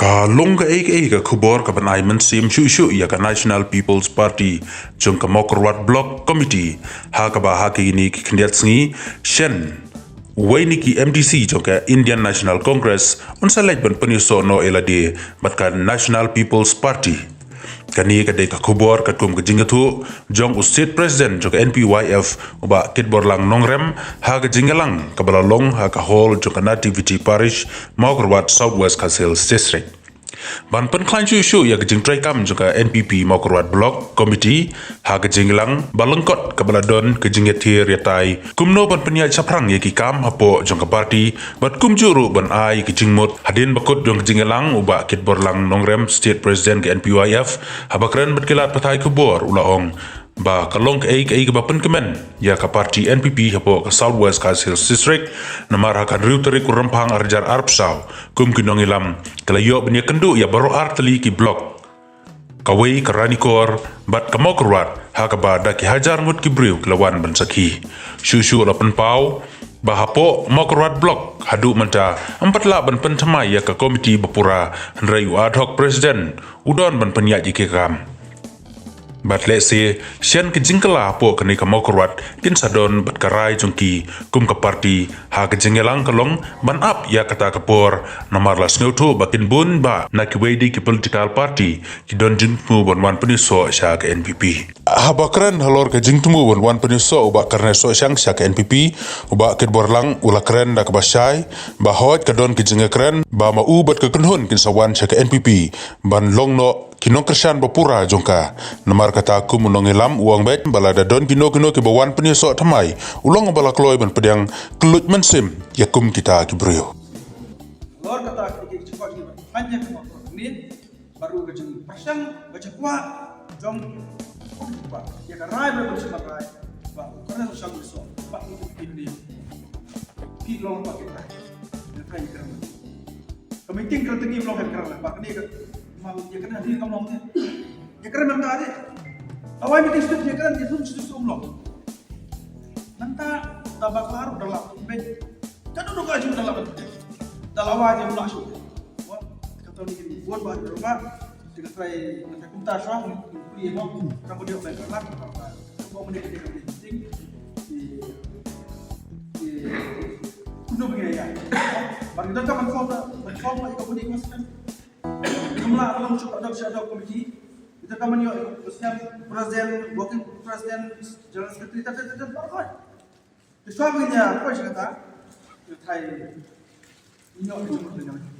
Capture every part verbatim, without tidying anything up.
Ka long kaei kaei ka khubor kaban ai mynsiem shuh shuh ïa ka National People's Party jong ka Mawkyrwat Block Committee, ha kaba ha kine ki khyndiat sngi shen uwei na ki M D C jong ka Indian National Congress un sa leit ban pynïasoh noh ïa lade bad ka National People's Party. Kane ka dei ka khubor katkum ka jingïathuh jong u State President jong ka N P Y F, u Bah Kitborlang Nongrem, ha ka jingïalang kaba la long ha ka hall jong ka Nativity Parish, Mawkyrwat, South West Khasi Hills District. Ban pynkhlaiñ shuh shuh ïa ka jingtreikam jong ka N P P Mawkyrwat Block Committee, ha ka jingïalang ba lyngkot kaba la don ka jingïathir ïatai kumno ban pynïaid shaphrang ïa ki kam hapoh jong ka party, bad kumjuh ruh ban ai ka jingmut. Hadien ba kut jong ka jingïalang, u Bah Kitborlang Nongrem, State President ka N P Y F, haba kren bad ki lad pathai khubor, u la ong ba ka long kaei kaei kaba pynkmen ïa ka party N P P hapoh ka South West Khasi Hills District, namar ha ka hynriew tarik u Rymphang arhajar arphew saw, kum ki nongïalam ki la ïoh ban ïakynduh ïa baroh artylli ki block, kawei ka Ranikor bad ka Mawkyrwat, ha kaba da ki hajar ngut ki briew ki la wan ban sakhi. Shuh shuh la pynpaw ba hapoh Mawkyrwat Block haduh mynta ym pat lah ban pynthymmai ïa ka komiti ba pura, hynrei u ad hoc president u don ban pynïaid ïa ki kam. Bad lehse shen ka jingkylla hapoh kane ka Mawkyrwat kin sa don bad ka rai jong ki kum ka party, ha ka jingïalang ka long ban ap ïa kata ka por, namar la sngewthuh ba kin bun bah na kiwei de ki political party ki don jingthmu ban wan pynïasoh sha ka N P P. Haba kren halor ka jingthmu ban wan pynïasoh u Bah Kyrnes Sohshang sha ka N P P, u Bah Kitborlang u la kren da kaba shai ba hooid ka don ka jingkren ba ma u bad ka kynhun kin sa wan sha ka N P P ban long noh ki nongkyrshan ba pura jong ka. Namar kata, kum u nongïalam u ong beit ba lada don kino kino kiba wan pynïasoh thymmai, u long ba la kloi ban pdiang kylluid mynsiem ïa kum kita ki briew. Lor kata ki ki chikot ki ba hanya ki ba ni baru ka jingpyrshang ba jingkwah jong ki ba ïa ka rai ba jingkwah rai ba ka rai shang so ba ki ki ni ki long ba kita. Ïa ka ïa ka meeting ka tegi long ïa ka ba ni ka ma ïa ka ni ka long ni ïa ka man ka ni. Awai meeting script ïa ka ni sum sum long. Nangta da ba klar da la pynbeit. Ka duduk ka ju da la pynbeit. Da la wa je mula shu. Wa ka to ni buat ba ro ba. Te ka trai ka trai kumta shwa ni kuli mo. Ka bo dio ba ka la ka ba. Ka bo mene ka dio ka dio. Di di kuno ba ya. Ba kita ka man form da man form ba ka bo ni ko sen. Jumlah dalam syukur ada syukur komiti. Kita ka man yo sen president, working president, general secretary, ta ta ta ta. Te shuwa ba ngin ïa poi sha kata, ïa thai ïa ngi ïa ngi.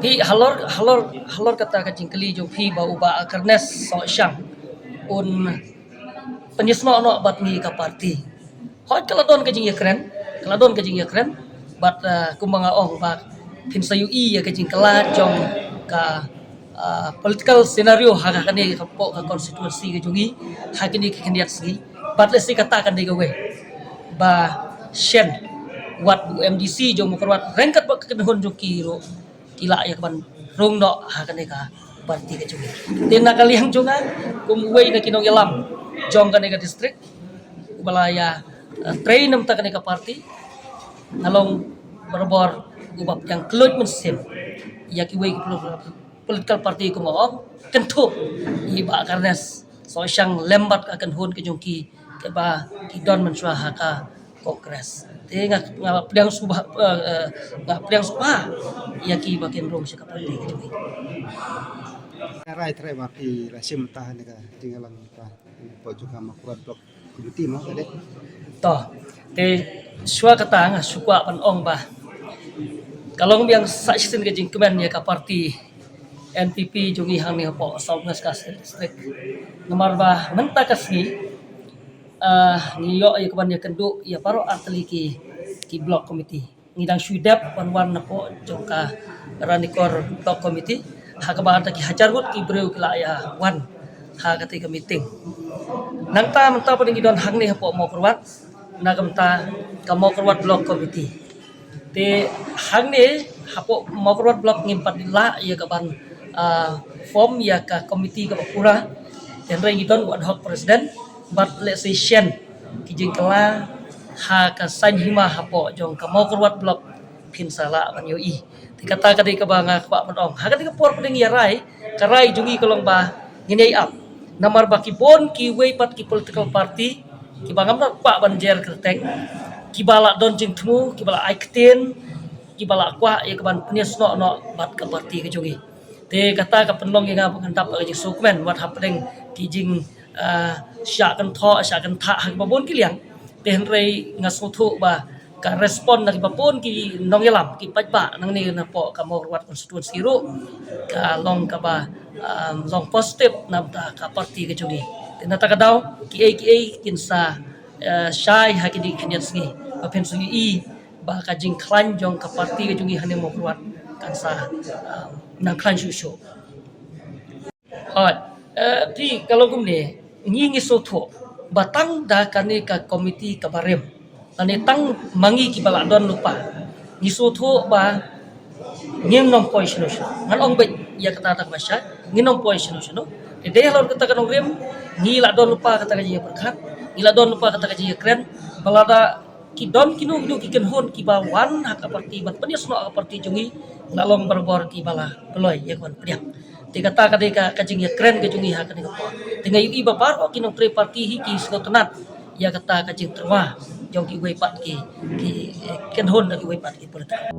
Phi halor, halor, halor kata ka jingkylli jong phi ba u Bah Kyrnes Sohshang un pynïasnoh noh bad ngi ka party. Hooid ka la don ka jingïakren, ka la don ka jingïakren bad, eh, kumba nga ong ba phin sa ïohi ïa ka jingkylla jong ka ah, political scenario ha ka kane ka pok ka constituency ka jong ngi ha kane ka khyndiat sngi. Bad lehse kata kan dei kawei ba shen wat u M D C jong Mawkyrwat ryngkat bad ka kynhun jong ki ruh ki lah ïa ka ban rung noh ha kane ka party ka jong ngi. Te na ka liang jong nga kum uwei na ki nongïalam jong kane ka district uba la ïa, ah, trei na bynta kane ka party nga long barabor uba pdiang kylluid mynsiem ïa kiwei ki political party kum ong kynthup i Bah Kyrnes Sohshang lem bad ka kynhun ka jong ki kaba ki don mynshuwa ha ka Congress. Te nga nga pdiang sngewbha, eh, eh, nga pdiang sngewbha ïa ki ba kin rung sha ka party ka jong ki. Nga rai trai ba phi la shim ta ne ka jingïalang ta. Poi jong ka Mawkyrwat Block Committee mo ka dei. To te shuwa kata nga shu kwah ban ong ba ka long biang sa shisien ka jingkmen ïa ka party N P P jong ngi hangne hapoh South West Khasi Hills District. Namar ba mynta ka sngi, ah, ngi ïoh ïa ka ban ïakynduh ïa baroh artylli ki, ki block committee. Ngi dang shu dep wan wan napoh jong ka Ranikor Block Committee ha kaba da ki hajar ngut ki briew ki la ïa wan ha kata ka meeting. Nangta mynta pat ngi don hangne hapoh Mawkyrwat na ka bynta ka Mawkyrwat Block Committee. Te hangne hapoh Mawkyrwat Block ngim pat lah ïa ka ban, ah, form ïa ka committee kaba pura. Hynrei ngi don u ad hoc president bad lehse shen ki jingkylla ha ka saiñ hima hapoh jong ka Mawkyrwat Block kin sa lah ban ïohi. Te kata ka dei kaba nga kwah ban ong. Ha kane ka por pdeng ïa rai, ka rai jong ngi ka long ba ngin ïai ap. Namar ba ki bun kiwei pat ki political party kiba ngam lah kwah ban jer kyrteng, kiba lah don jingthmu, kiba lah ai ktien, kiba lah kwah ïa kaban pynïasnoh noh bad ka party ka jong ngi. Te kata ka pynlong ïa nga ba ngan dap ka jingsngewkmen wat hapdeng ki jing, ah, shah kynthoh shah kynthah ha kiba bun ki liang. Te hynrei nga sngewthuh ba ka respond na kiba bun ki nongïalam ki paidbah nangne napoh ka Mawkyrwat constituency ruh ka long kaba, ah, long positive na bynta ka party ka jong ngi. Te na kata ka daw kiei kiei kin sa, ah, shai ha kine ki khyndiat sngi ba phin sa ïohi ba ka jingkhlaiñ jong ka party ka jong ngi hangne Mawkyrwat kan sa, ah, nang khlaiñ shuh shuh. Hooid, eh, te ka long kumne, ngi ngi sngewthuh ba tang da kane ka komiti kaba rim, lane tang ma ngi kiba lah don lypa, ngi sngewthuh ba ngim nym poi shano shano. Ngan ong beit ïa kata kaba shai, ngim nym poi shano shano. Te dei halor kata ka nongrim, ngi lah don lypa kata ka jingïapyrkhat, ngi lah don lypa kata ka jingïakren, ba lada ki don kino kino ki kynhun kiba wan ha ka party ban pynïasnoh ha ka party jong ngi, la long barabor kiba la pynlong ïa kaban pdiang. Te kata ka dei ka, ka jingïakren ka jong ngi ha kane ka por. Te nga ïohi ba baroh ki nongtrei party hi ki sngewtynnat ïa kata ka jingtyrwa jong kiwei pat ki, ki, eh, kynhun da kiwei pat ki political.